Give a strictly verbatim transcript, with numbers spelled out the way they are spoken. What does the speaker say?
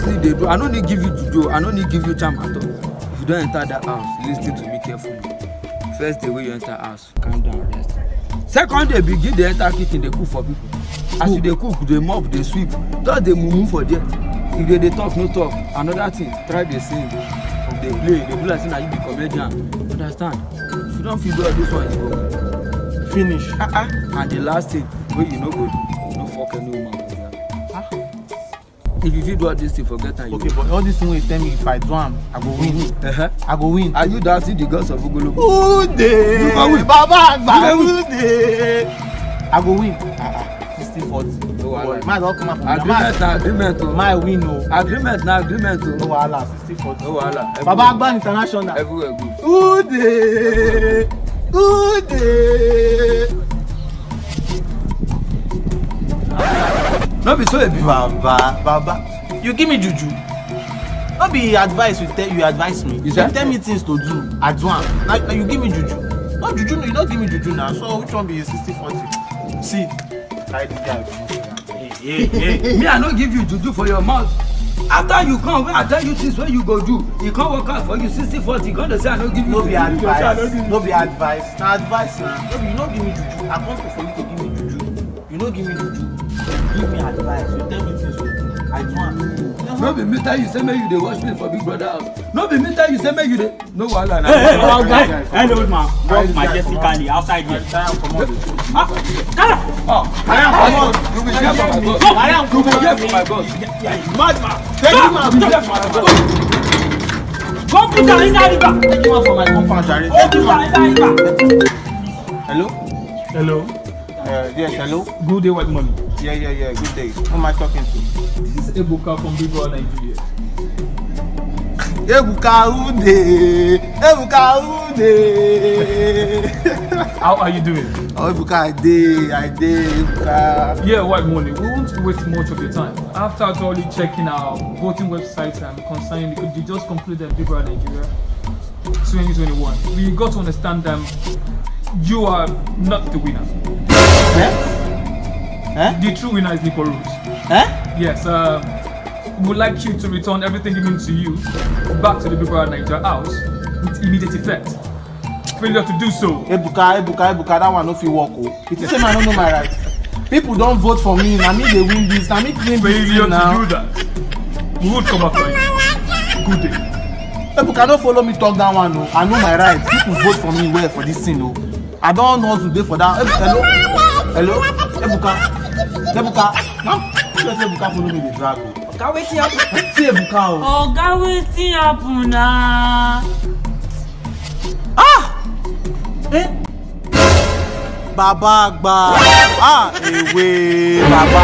as sleep dey do, I no need give you juju, I no need give you charm at all. If you don enter that house, listen to me carefully. First day wey you enter house, calm down, rest. Second day, begin dey enter kitchen, dey cook for people. As you dey cook, dey mop, dey sweep, just dey mumu for there. If they dey talk, no talk. Another thing, try dey sing, dey play, dey do like say na you be comedian. Understand? If you don fit do all this one, you go finish. Ah ah. And the last thing wey you no go do, no fuck any woman for there. Ah. If you fit do all this thing, forget am. Okay, but all this thing wey you tell me, if I do am, I go win. Uh-huh. I go win. Are you doubting the gods of Ogologo? Who dey? You go win. Baba Agba, you go win. Who dey? I go win. Ah ah. Sixty forty. No wahala. Man don come out from agreement na agreement o. My win o. Agreement na agreement o. No wahala. Sixty forty. No wahala. Baba Agba International. Everywhere good. Who dey? Who dey? No be so e be. Baba, Baba, you give me juju. No be advice you tell, you advise me. You tell me things to do, I do am. Na, na you give me juju. No juju, you no give me juju now. So which one be sixty forty? See, carry this guy. Hey, hey, hey. Me, I no give you juju for your mouth. After you come, when I tell you things wey you go do, e come work out for you sixty forty, you come dey say I no give you. No be juju. Advice. No be advice. Na advice na. No be, you no give me juju. I come for you to give me juju. You no give me juju. You give me advice. You tell me things to do. I do am. No be me tell you say make you dey watch me for Big Brother house. No be me tell you say make you dey. No wahala na. Hey, hey, hey, hey, hey, old man. Drop my Jesse Kali outside here. Carry am comot. Ah, carry am. Oh, carry am comot. You be here for my boss. You be here for my boss. Mad man. Take him out. You be here for my boss. Go put am inside river. Take him out for my compound, jare. Go put am inside river. Hello? Hello? Uh, yes, hello? Good day, white money. Yeah, yeah, yeah, good day. Who am I talking to? This is Ebuka from Big Brother Nigeria. Ebuka Ude! Ebuka Ude! How are you doing? Oh, Ebuka, I dey, I dey, Ebuka. Yeah, white money. We won't waste much of your time. After thoroughly checking our voting website and concerning the, they just concluded Big Brother Nigeria twenty twenty-one, we got to understand that you are not the winner. Eh? Eh? The true winner is Nico Rose. Eh? Yes, um, we would like you to return everything given to you back to the Big Brother Nigeria house with immediate effect. Failure to do so. Ebuka, Ebuka, Ebuka, that one no fit work o. You think say I no know my rights? People don vote for me, na me dey win this, na me win this thing now. Failure to do that. We would come after you. Good day. Ebuka, no follow me talk that one o. I know my rights. People vote for me well for this thing o. I don hustle dey for that. Ebu-, hello? Hello? Ebuka? Ebuka? Now, you say Ebuka follow me dey drag o. Oga, wetin happen? See Ebuka o. Oga, wetin happen na? Ah! Eh? Baba Agba. Ah, ewe, Baba.